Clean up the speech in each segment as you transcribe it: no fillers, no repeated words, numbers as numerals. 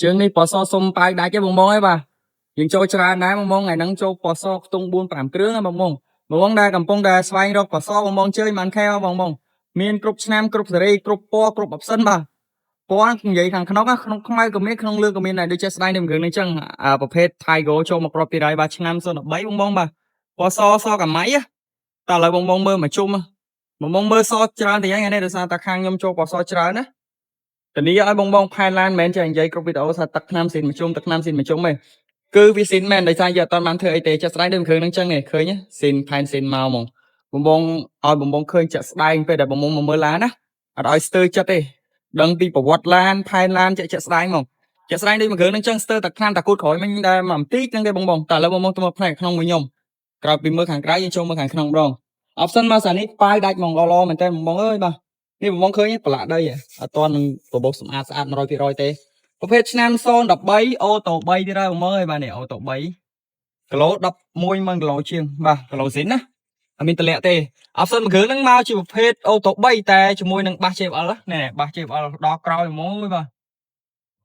ជើងនេះពណ៌សសុំប៉ាវដាច់ទេបងបងអើយបាទយើងចូលច្រើនដែរបងបងថ្ងៃហ្នឹងចូលពណ៌សខ្ទង់4 5គ្រឿងណាបងបងបងបងដែលកំពុងតែស្វែងរកពណ៌សបងបងជើញបានខែបងបងមានគ្រប់ឆ្នាំគ្រប់សេរីគ្រប់ពណ៌គ្រប់ option បាទពណ៌និយាយខាងក្នុងណាក្នុងខ្មៅក៏មានក្នុងលឿងក៏មានដែរដូចជាស្ដែងនៅគ្រឿងនេះចឹងអាប្រភេទ Taigo ចូលមកគ្រាប់ទៀតហើយបាទឆ្នាំ013បងបងបាទពណ៌សសកាម៉ៃណាតែឥឡូវបងបងមើលមកជុំបងបងមើលសច្រើនតែយ៉ាងនេះដោយសារតែខាងខ្ញុំចូលពណ៌សច្រើនណា ធានាឲ្យបងបងផែនឡានមិនមែនចេះនិយាយគ្រប់វីដេអូថាទឹកថ្នាំស៊ីនមជុំទឹកថ្នាំស៊ីនមជុំទេគឺវាស៊ីនមែនដោយសារយើងអត់ទាន់បានធ្វើអីទេចាក់ស្ដែងដូចគ្រឿងហ្នឹងចឹងនេះឃើញទេស៊ីនផែនស៊ីនមកហ្មងបងបងឲ្យបងបងឃើញចាក់ស្ដែងពេលដែលបងបងមកមើលឡានណាអត់ឲ្យស្ទើរចិត្តទេដឹងពីប្រវត្តិឡានផែនឡានចាក់ចាក់ស្ដែងហ្មងចាក់ស្ដែងដូចមួយគ្រឿងហ្នឹងចឹងស្ទើរតែថ្នាំតាគូតក្រោយមិញដែលមកបន្តិចហ្នឹងទេបងបងតែឥឡូវបងបងទៅមកផ្នែកក្នុងមួយខ្ញុំក្រោយពីមើលខាងក្រៅយើងចូលមើលខាងក្នុងម្ដង option មកសានេះប៉ាវដាច់ហ្មងល្អៗមែនតើបងបងអើយបាទនេះបងបងឃើញទេប្រឡាក់ដីហ៎អត់ទាន់នឹងបបោសសម្អាតស្អាត100%ទេប្រភេទឆ្នាំ013អូតូ3ទៀតហើយបងមើលអើយបាទនេះអូតូ3គីឡូ110,000គីឡូជាងបាទគីឡូស៊ីនណាអត់មានតម្លាក់ទេ option មួយគ្រឿងហ្នឹងមកជាប្រភេទអូតូ3តែជាមួយនឹងបាស JBL ណែបាស JBL ដល់ក្រោយហ្មងអើយបាទ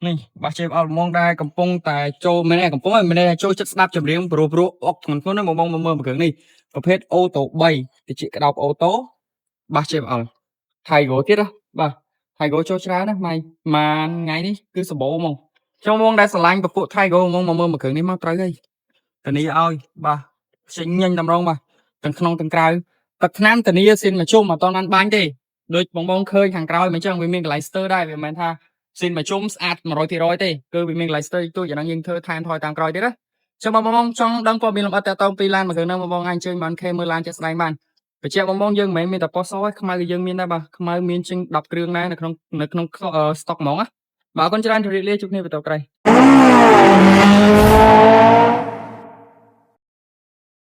នេះបាស JBL ហ្មងដែរកំពុងតែចូលមែនទេកំពុងមែនទេចូលចិត្តស្ដាប់ចម្រៀងព្រោះព្រោះអុកធ្ងន់ធ្ងរណាបងបងមើលមួយគ្រឿងនេះប្រភេទអូតូ3តិចក្តោបអូតូបាស JBL Taigo ទៀតណាបាទ Taigo ចូលច្រើនណាស់ម៉ៃម៉ានថ្ងៃនេះគឺសម្បូរហ្មងចូលមកដែលស្រឡាញ់ពពួក Taigo ហ្មងមកមើលមួយគ្រឿងនេះមកត្រូវហើយធានាឲ្យបាទខ្ចីញញតម្រងបាទទាំងក្នុងទាំងក្រៅទឹកថ្នាំធានាស៊ីនមួយជុំអត់តបានបាញ់ទេដូចបងបងឃើញខាងក្រោយមិនចឹងវាមានកន្លែងស្ទើរដែរវាមិនមែនថាស៊ីនមួយជុំស្អាត100%ទេគឺវាមានកន្លែងស្ទើរទូចអាហ្នឹងយើងធ្វើថែមថយតាមក្រោយទៀតណាចឹងបងបងចង់ដឹងព័ត៌មានលម្អិតតាក់ទងពីឡានមួយគ្រឿងហ្នឹងបងបងអាចអញ្ជើញបានខេមើលឡានជាក់ស្ដែងបានបញ្ជាក់បងបងយើងមិនមែនមានតែពណ៌សទេខ្មៅក៏យើងមានដែរបាទខ្មៅមានជាង10គ្រឿងដែរនៅក្នុងនៅក្នុង stock ហ្មងណាបាទអរគុណច្រើនជម្រាបលាជួបគ្នាបន្តក្រោយ។